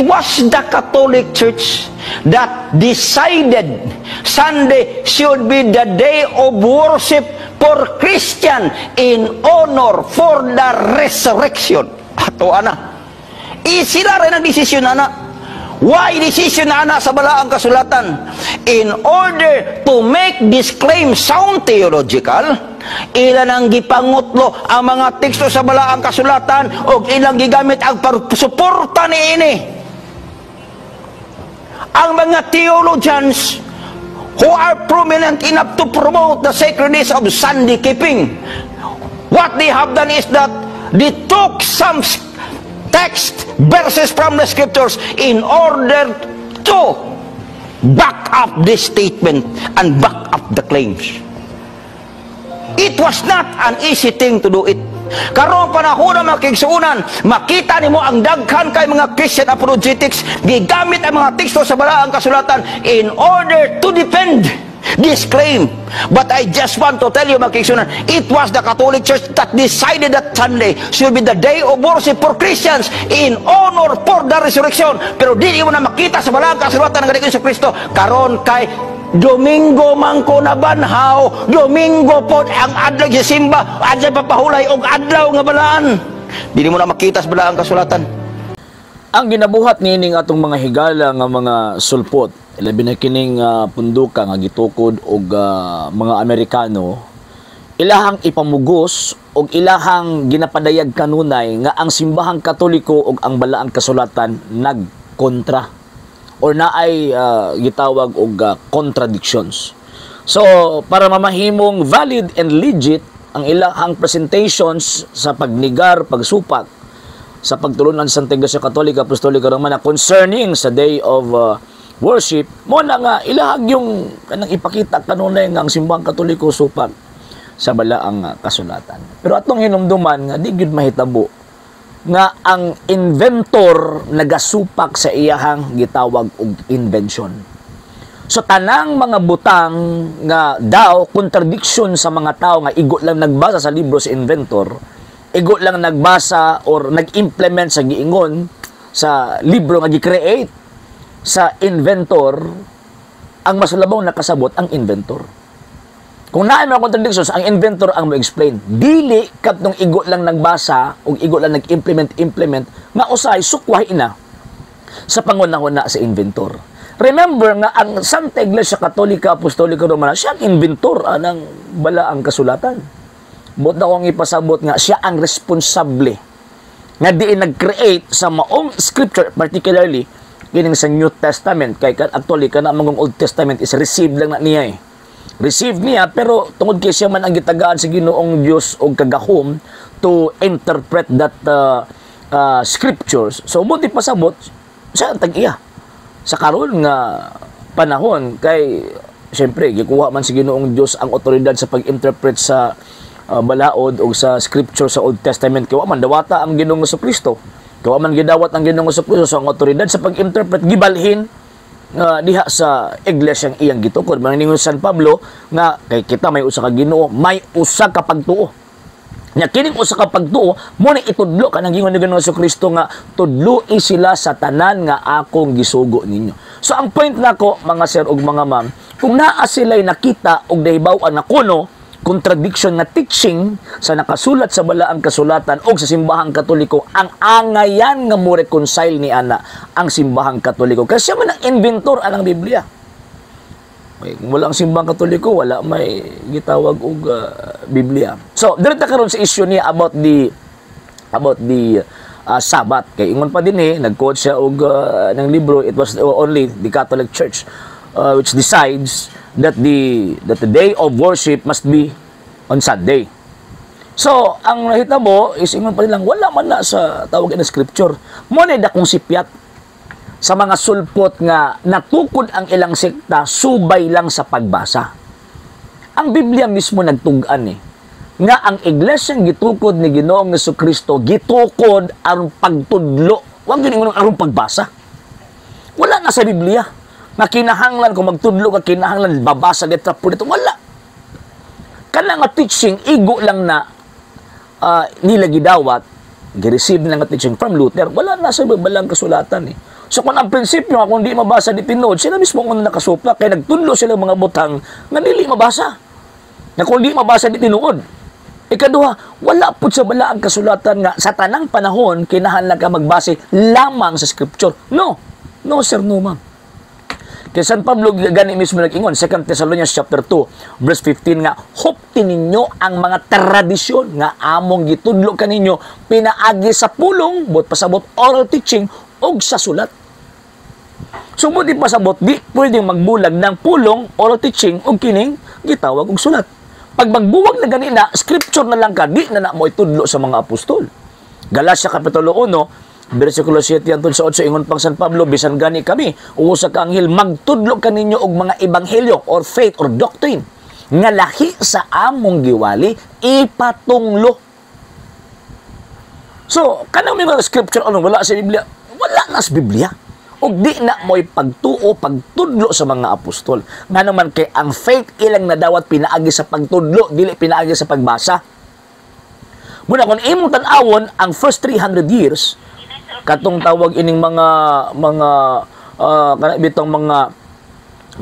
Was the Catholic Church that decided Sunday should be the day of worship for Christian in honor for the resurrection. Ato ana. Sila rin ang desisyon ana. Why decision na ana sa balaang kasulatan? In order to make this claim sound theological, ilan ang gipangutlo ang mga teksto sa balaang kasulatan o ilang gigamit ang suporta ni ini. Ang mga theologians who are prominent enough to promote the sacredness of Sunday keeping, what they have done is that they took some text verses from the scriptures in order to back up this statement and back up the claims. It was not an easy thing to do it. Karong panahon na, mga kaigsuonan, makita nimo ang daghan kay mga Christian apologetics gigamit ang mga teksto sa balaang kasulatan in order to defend this claim. But I just want to tell you, mga kaigsuonan, it was the Catholic Church that decided that Sunday should be the day of worship for Christians in honor for the resurrection. Pero dili mo na makita sa balaang kasulatan ng Ginoong Kristo. Karon kay Domingo man ko nabanhaw, Domingo po ang adlaw sa simba, adlaw papahulay og adlaw nga balaan. Dili mo na makita sa balaang kasulatan. Ang ginabuhat niining atong mga higala nga mga sulpot, labi na kining punduka nga gitukod og mga Amerikano, ilahang ipamugos og ilahang ginapadayag kanunay nga ang Simbahang Katoliko ug ang balaang kasulatan nagkontra or naay gitawag og contradictions. So para mamahimong valid and legit ang ilahang presentations sa pagnigar, pagsupak sa pagtulunan sa Santa Iglesia Katolika Apostolika Romana concerning sa day of worship, mo na nga ilahag yung kanang ipakita kanunay nga ang Simbahang Katoliko supak sa balaang kasulatan. Pero atong hinumduman nga di gyud mahitabo nga ang inventor nagasupak sa iyahang gitawag og invention. So tanang mga butang nga daw contradiction sa mga tao nga igo lang nagbasa sa libro sa inventor, igo lang nagbasa or nag-implement sa giingon sa libro nga gi-create sa inventor, ang mas labaw nakasabot ang inventor. Kung naay mga contradictions, ang inventor ang mo-explain. Dili katong igo lang nagbasa o igo lang nag-implement implement nga usay sukwahi na sa pangunahuna sa inventor. Remember nga ang Santa Iglesia Katolika Apostolika Romana, siya ang inventor ng balaang kasulatan. Buot na akong ipasabot nga siya ang responsable nga diin nag-create sa maong scripture, particularly kining sa New Testament, kay actually kana mangong Old Testament is received lang na niya eh. Receive niya, pero tungod kay siya man ang gitagaan sa Ginoong Dios og kagahom to interpret that scriptures. So buti pasabot siya ang tag-iya sa karon nga panahon, kay siyempre gikuha man sa Ginoong Dios ang otoridad sa pag-interpret sa balaod o sa scripture sa Old Testament, kay wa man dawata ang Ginoong Kristo, kay wa man gidawat ang Ginoong Kristo. So ang otoridad sa pag-interpret gibalhin nga diha sa iglesyang iyang gitukod. Maningon San Pablo nga kay kita may usa ka Ginoo, may usa ka pagtuo. Nya kining usa ka pagtuo mo ni itudlo kanang gingon ni Ginoong Kristo nga tudloi sila sa tanan nga akong gisugo ninyo. So ang point nako, mga sir ug mga ma'am, kung naa sila'y nakita og nahibaw-an na kuno contradiction nga teaching sa nakasulat sa balaang kasulatan o sa Simbahang Katoliko, ang angayan nga mo reconcile ni ana ang Simbahang Katoliko kasi siya man ang inventor anang Biblia. Okay, kung wala ang Simbahang Katoliko, wala may gitawag og Biblia. So, direta karon sa issue niya about the Sabbath. Kay ingon pa din eh, nag-quote siya og ng libro, it was only the Catholic Church which decides that the day of worship must be on Sunday. So, ang nahitabo is ingon pa nilang wala man na sa tawag na scripture. Mo na dakong sipyat sa mga sulpot nga natukod ang ilang sekta subay lang sa pagbasa. Ang Biblia mismo nagtug-an eh nga ang iglesyang gitukod ni Ginoong Kristo gitukod aron pagtudlo, wag gyud ingon aron pagbasa. Wala na sa Biblia nga kinahanglan kung magtudlo ka, kinahanglan babasa letra por dito. Wala. Kana nga teaching igo lang na nila gidawat, gi-receive na nga teaching from Luther. Wala na sa balaang kasulatan eh. So kung ang prinsipyo nga kung di mabasa di tinuod, sila mismo ang nakasupla kay nagtudlo sila mga butang nga dili mabasa. Nga kung di mabasa di tinuod. Ikaduha, wala pud sa balaang kasulatan nga sa tanang panahon kinahanglan ka magbase lamang sa scripture. No. No sir, no ma'am. Kay San Pablo gani mismo nag-ingon, 2 Thessalonians chapter 2, verse 15 nga, "Hupti ninyo ang mga tradisyon nga among gitudlo kaninyo pinaagi sa pulong," buot pasabot oral teaching, og sa sulat. So buot pasabot, di pwedeng magbulag ng pulong, oral teaching, og kining gitawag og sulat. Pag magbuwag na gani na, scripture na lang ka, di na na mo itudlo sa mga apostol. Galatia Kapitulo 1, versikulo 7 hangtod sa 8, ingon pang San Pablo, "Bisan gani kami, o usa ka anghel magtudlo kaninyo og mga ebanghelyo or faith or doctrine nga lahi sa among giwali, ipatunglo." So, kanang may mga scripture ano, wala sa Biblia, wala na sa Biblia. Ug di na mo'y pagtuo, pagtudlo sa mga apostol. Nga naman kay ang faith ilang nadawat pinaagi sa pagtudlo, dili pinaagi sa pagbasa. Muna kung imong tan-awon ang first 300 years, katong tawag ining mga kana bitong mga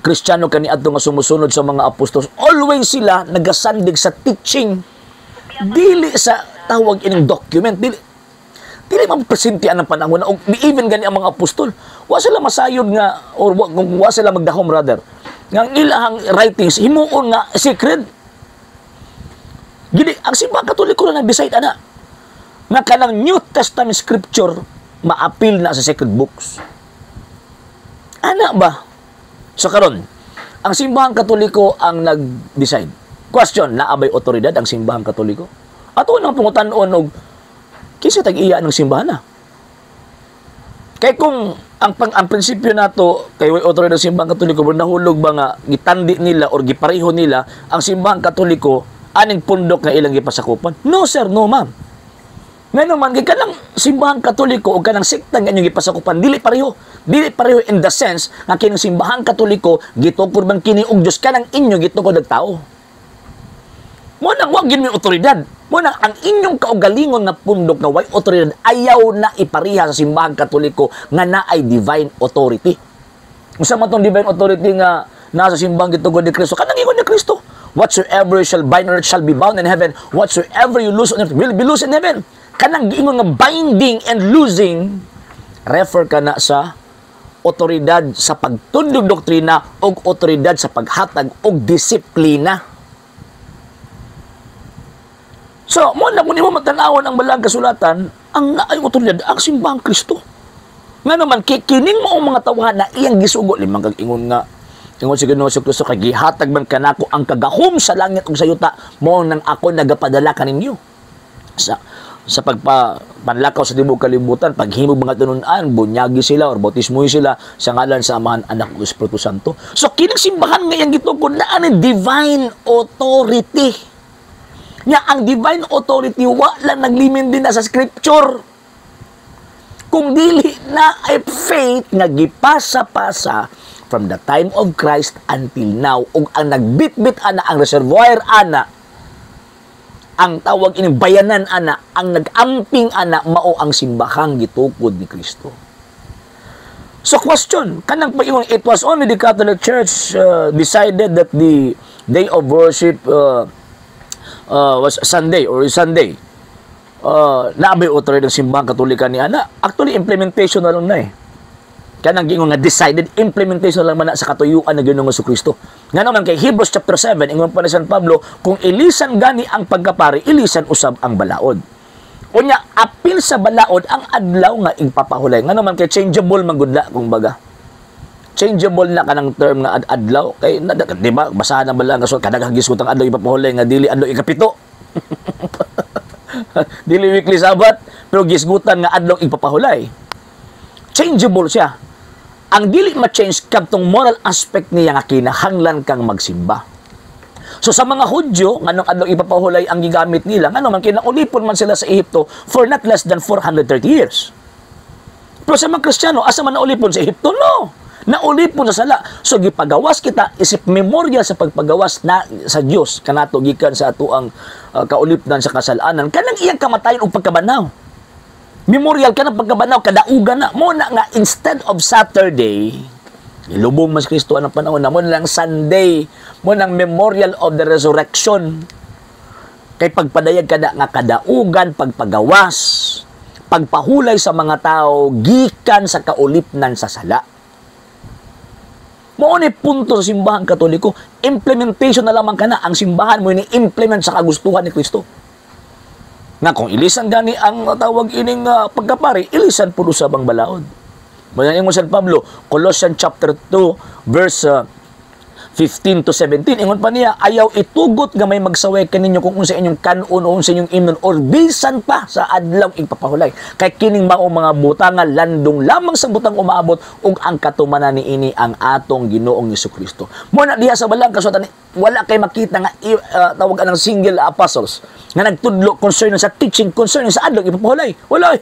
Kristiyano kaniadto nga sumusunod sa mga apostol, always sila nagasandig sa teaching, dili sa tawag ining document. Dili dili man presente ang panahon na og even gani ang mga apostol, wa sila masayod nga or wa, kung wa sila magdahom rather nga ang ilahang writings himuon nga sacred. Gini ang Simbahang Katoliko na nag-decide ana nga kanang New Testament scripture maapil na sa sacred books. Ana ba? So karon, ang Simbahang Katoliko ang nag-decide. Question, naa bay otoridad ang Simbahang Katoliko? Ato nang pangutan-on og kinsa tag-iya ng simbahan na. Kay kung ang prinsipyo nato kay way otoridad ang Simbahang Katoliko, nahulog ba nga gitandi nila or gipareho nila ang Simbahang Katoliko aning pundok nga ilang gipasakupan? No sir, no ma'am. Ngano man kay kanang Simbahang Katoliko o kanang sekta nga inyong gipasakupan dili pareho. Dili pareho in the sense nga kining Simbahang Katoliko gitukod man kini og Dios, kanang inyo gitukod og tao. Mo nang wa gyud may otoridad. Mo nang ang inyong kaugalingon nga pundok nga way otoridad, ayaw na ipariha sa Simbahang Katoliko nga naay divine authority. Unsa man tong divine authority nga nasa simbahang gitukod ni Kristo? Kanang ingon ni Kristo, "Whatsoever you shall bind on earth shall be bound in heaven. Whatsoever you loose on earth will be loose in heaven." Kanang giingon nga binding and loosing, refer ka na sa otoridad sa pagtudlog doktrina og otoridad sa paghatag og disiplina. So, mo na kung imo matan-awon ang balaang kasulatan, ang naay otoridad ang Simbahang Kristo. Nga naman kay kining mao mga tawhan na iyang gisugo limang kag ingon nga ingon si Ginoo sa Kristo, "Kay gihatag man kanako ang kagahom sa langit ug sa yuta, mao nang ako nagapadala kaninyo sa pagpa panlakaw sa tibuok kalibutan, paghimog mga tinunan, bunyagi sila or bautismohi sila sa ngalan sa Amahan, Anak ug Espiritu Santo." So kining simbahan nga iyang gitukod naa ni divine authority. Nya ang divine authority wa lang naglimin din na sa scripture. Kung dili na ay faith nga gipasa-pasa from the time of Christ until now, ug ang nagbitbit ana, ang reservoir ana, ang tawag ining bayanan ana, ang nag-amping ana, mao ang simbahang gitukod ni Kristo. So question, kanang pag-ingon, it was only the Catholic Church decided that the day of worship was Sunday or Sunday. Naa bay otoridad ng Simbahang Katolika ni ana? Actually, implementation na lang na eh. Kanang giingon nga decided, implementation lang man na sa katuyuan ng Ginoong Kristo. Nga naman kay Hebrews chapter 7, ingon pa ni San Pablo, kung ilisan gani ang pagkapari, ilisan usab ang balaod. Unya, apil sa balaod ang adlaw nga igpapahulay. Nga naman kay changeable man gud na kung baga. Changeable na kanang term nga adlaw kay na, di ba, basahan ang balaang kasulat, kadaghang gisgutan adlaw ipapahulay nga dili adlaw ikapito. Dili weekly Sabbath, pero gisgutan nga adlaw ipapahulay. Changeable siya. Ang dili ma-change kadtong moral aspect niya nga kinahanglan kang magsimba. So sa mga Hudyo, nganong adlaw ipapahulay ang gigamit nila? Ngano man kinaulipon man sila sa Ehipto for not less than 430 years. Pero sa mga Kristiyano, asa man naulipon sa Ehipto? No. Naulipon sa sala. So gipagawas kita isip memorial sa pagpagawas na sa Dios kanato gikan sa atoang kaulipnan sa kasalanan, kanang iyang kamatayon ug pagkabanaw. Memorial ka ng pagkabanaw, kadaugan na. Mo na nga, instead of Saturday, ilubong mas Kristo ang panahon na mo lang Sunday, mo nang memorial of the resurrection. Kay pagpadayag kada nga kadaugan, pagpagawas, pagpahulay sa mga tao gikan sa kaulipnan sa sala. Mao ni punto sa Simbahan Katoliko, implementation na lamang kana ang simbahan mo ni-implement sa kagustuhan ni Kristo. Nga kung ilisan gani ang tawag ining pagkapari, ilisan pud usab ang balaod. Mao ingon San Pablo, Colossians chapter 2 verse 15 to 17, ingon pa niya, "Ayaw itugot nga may magsaway kaninyo kung unsa inyong kanon o unsa inyong imnon or bisan pa sa adlaw igpapahulay. Kay kining mao mga butanga landong lamang sa butang umaabot ug ang katumanan niini ang atong Ginoong Kristo." Mo na diha sa balang kasulatan, wala kay makita nga tawag anang single apostles nga nagtudlo concerning sa teaching concerning sa adlaw ipapahulay. Wala eh.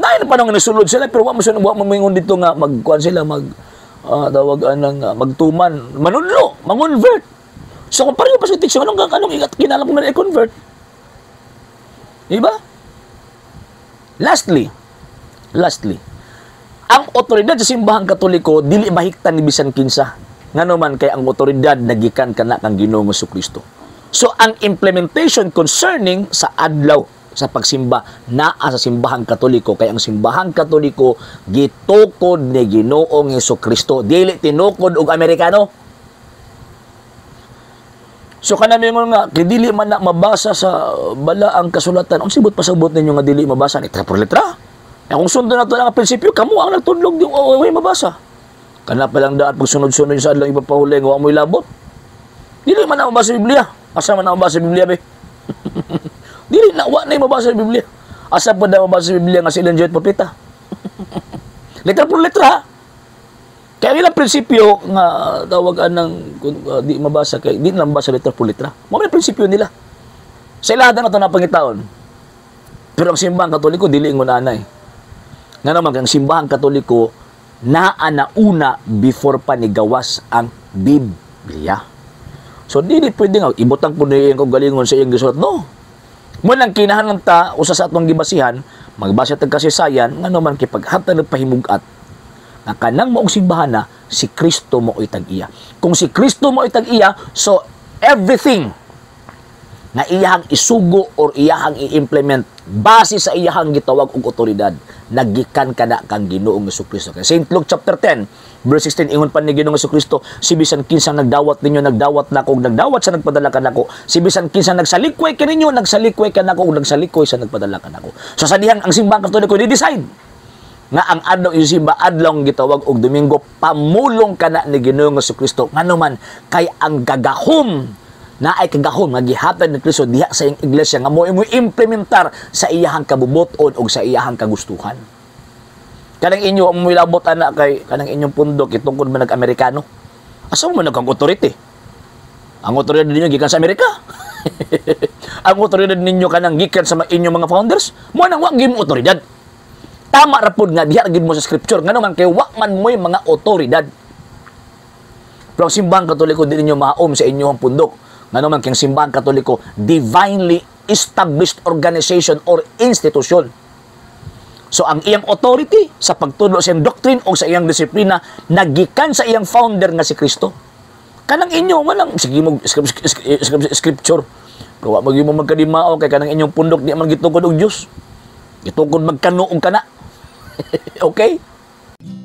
Naay na pa nang nasulod sila, pero wa mo moingon dito nga magkuan sila, mag tawag anang magtuman, manudlo, mangonvert. So kung pareho pa sa teaching, anong ingat kinahanglan mo na i-convert? Diba? Lastly, ang otoridad sa Simbahang Katoliko dili mahiktan ni bisan kinsa. Ngano man kay ang otoridad nagikan kana kang Ginoong Kristo. So ang implementation concerning sa adlaw sa pagsimba naa sa Simbahang Katoliko, kay ang Simbahang Katoliko gitukod ni Ginoong Kristo, dili tinukod og Amerikano. So kana mingon nga kay dili man na mabasa sa balaang kasulatan, unsa buot pasabot ninyo nga dili mabasa letra por letra? Eh kung sundon nato ang prinsipyo, kamo ang nagtudlog di oh, way mabasa. Kana pa lang daan pagsunod-sunod sa adlaw ipapahulay nga wa mo'y labot. Dili man na mabasa sa Biblia. Asa man na mabasa sa Biblia, be? Dili na, wa na mabasa sa Biblia. Asa pa na mabasa sa Biblia nga si Ellen G. White propeta? Letra por letra. Kaya ilang prinsipyo nga tawag anang kung, di mabasa kay di na mabasa letra por letra. Mao man prinsipyo nila. Sa ilaha na ito napangitaon. Pero ang Simbahang Katoliko dili ingon anay. Nga naman ang Simbahang Katoliko naa na una before pa ni gawas ang Biblia. So dili pwede nga ibutang po niya iyang kaugalingon sa iyang gisulat. No. Mo nang kinahanglan ta usa sa atong gibasihan, magbasa tag kasaysayan, ngano man kay paghatag nagpahimugat nga kanang maong simbahan na si Kristo mo tag-iya. Kung si Kristo mo tag-iya, so everything na iyahang isugo or iyahang i-implement base sa iyahang gitawag og otoridad, nagikan kana kang Ginoong Kristo. Kay St. Luke chapter 10 verse 16, ingon pa ni Ginoong Kristo, "Si bisan kinsa nagdawat ninyo, nagdawat nako ug nagdawat sa nagpadala kanako. Si bisan kinsa nagsalikway kaninyo, nagsalikway kanako ug nagsalikway sa nagpadala kanako." So sa dihang ang Simbahang Katoliko ni-decide nga ang adlaw isimba adlaw gitawag og Domingo, pamulong kana ni Ginoong Kristo, ngano man kay ang gagahom na ay kagahom nga gihatag ni Kristo diha sa iyang iglesia nga mo implementar sa iyahang kabubuton o sa iyahang kagustuhan. Kanang inyo ang moilabot ana kay kanang inyong pundok itungkol man nag-Amerikano. Asa mo man nagkang authority? Ang otoridad ninyo gikan sa Amerika. Ang otoridad ninyo kanang gikan sa inyong mga founders. Mo nang wa gyud mo otoridad. Tama ra pud nga diha gyud mo sa scripture, ngano man kay wa man mo'y mga otoridad. Pero ang Simbahang Katoliko di ninyo maom sa inyong pundok. Ngano man kay ang Simbahang Katoliko divinely established organization or institution. So ang iyang authority sa pagtudlo sa iyang doctrine o sa iyang disiplina nagikan sa iyang founder nga si Kristo. Kanang inyo walang sige mo scripture. Pero wa mo magkadimao kay kanang inyong pundok di man gitukod og Dios. Gitukod magkano og kana. Okay?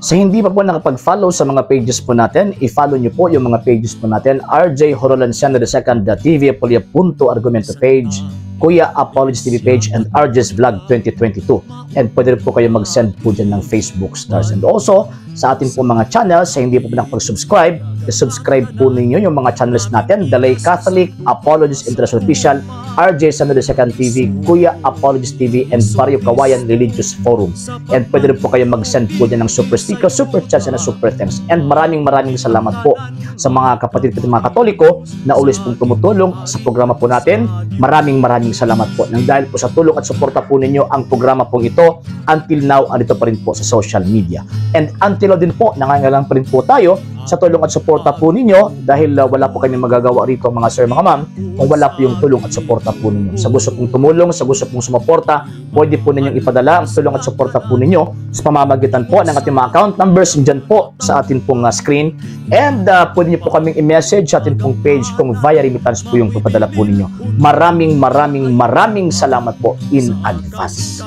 Sa hindi pa po nakapag-follow sa mga pages po natin, i-follow nyo po yung mga pages po natin: RJ Horolanciano II, TV Apolia Punto Argumento page, Kuya Apologies TV page, and RJ's Vlog 2022. And pwede rin po kayo mag-send po dyan ng Facebook stars. And also, sa ating po mga channels, sa hindi po nakapag-subscribe, i-subscribe po ninyo yung mga channels natin: Dalay Catholic, Apologies International Official, RJ Sano II TV, Kuya Apologies TV, and Barrio Kawayan Religious Forum. And pwede rin po kayo mag-send po dyan ng super sticker, super chats, and super thanks. And maraming maraming salamat po sa mga kapatid ko mga Katoliko na always pong tumutulong sa programa po natin. Maraming maraming salamat po. Nang dahil po sa tulong at suporta po ninyo, ang programa pong ito until now andito pa rin po sa social media. And until now din po, nangangailangan pa rin po tayo Sa tulong at suporta po ninyo dahil wala po kami magagawa rito, mga sir, mga ma'am, kung wala po yung tulong at suporta po ninyo. Sa gusto pong tumulong, sa gusto pong sumuporta, pwede po ninyong ipadala ang tulong at suporta po ninyo sa pamamagitan po ng ating mga account numbers dyan po sa atin pong screen. And pwede niyo po kaming i-message sa atin pong page kung via remittance po yung papadala po ninyo. Maraming maraming maraming salamat po in advance.